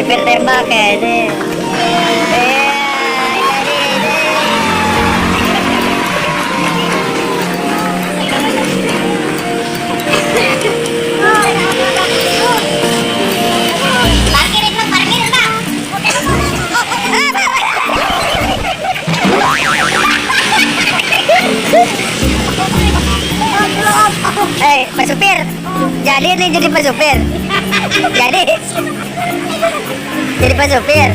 Supir tembak kayaknya. Parkirin bang, parkirin bang. Eh, Pak Supir. Jadi nih jadi Pak Supir. Jadi. Jadi Pak Supir.